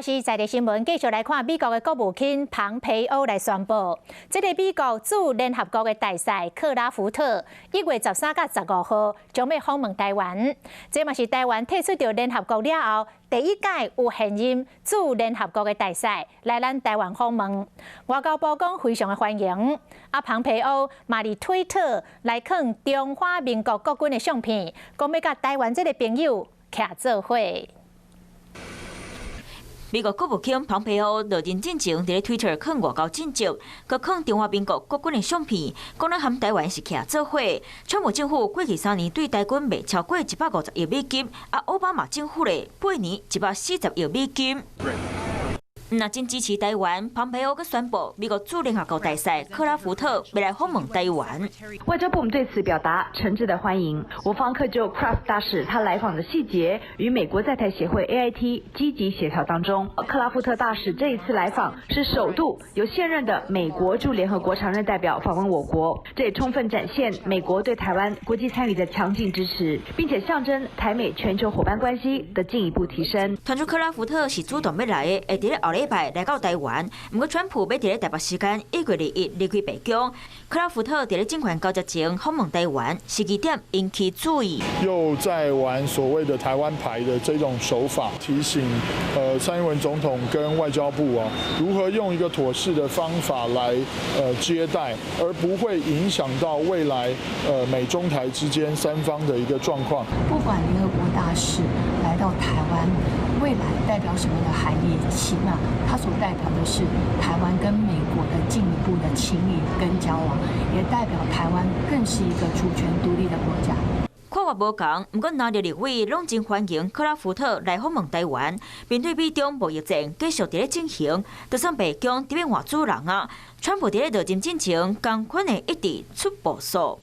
華視在地新聞繼續來看美國的國務卿龐培歐來宣布，這個美國駐聯合國的大使克拉福特1月13佮15號將欲訪問台灣，這嘛是台灣退出著聯合國了後第一屆有現任駐聯合國的大使來咱台灣訪問。外交部講非常的歡迎。啊，龐培歐嘛佇推特來囥中華民國國軍的相片，講欲佮台灣這个朋友徛做伙。美國國務卿龐培歐落任進前，佇咧推特囥外交進程，閣囥中華民國國軍的相片，講咱和台灣是徛做伙。川普政府過去3年對台軍賣超過150億美金，啊，奧巴馬政府咧8年140億美金。若真支持台灣，龐培歐閣宣布，美國駐聯合國大使克拉福特欲來訪問台灣。外交部我們對此表達誠摯的歡迎。我方可就 Craft 大使他來訪的細節，與美國在台協會 AIT 積極協調當中。克拉夫特大使這一次來訪是首度由現任的美國駐聯合國常任代表訪問我國，這也充分展現美國對台灣國際參與的強勁支持，並且象徵台美全球夥伴關係的進一步提升。傳出克拉福特是主動欲來的，會佇咧後禮拜來到台灣，毋過川普欲佇咧台北時間1月21離開白宮，克拉福特佇咧政權交接前訪問台灣，時機點引起注意。又在玩所謂的台灣牌的這種手法，提醒蔡英文總統跟外交部啊，如何用一個妥適的方法來接待，而不會影響到未來美中台之間三方的一個狀況。不管聯合國大使來到台灣，未來代表什麼的含義？起碼它所代表的是台灣跟美國的進一步的親密跟交往，也代表台灣更是一個主權獨立的國家。看法無仝，毋過藍綠立委攏真歡迎克拉福特來訪問台灣。面對美中貿易戰繼續佇咧進行，就算白宮佇咧換主人啊，川普佇咧落任進前，仝款的一直出步數。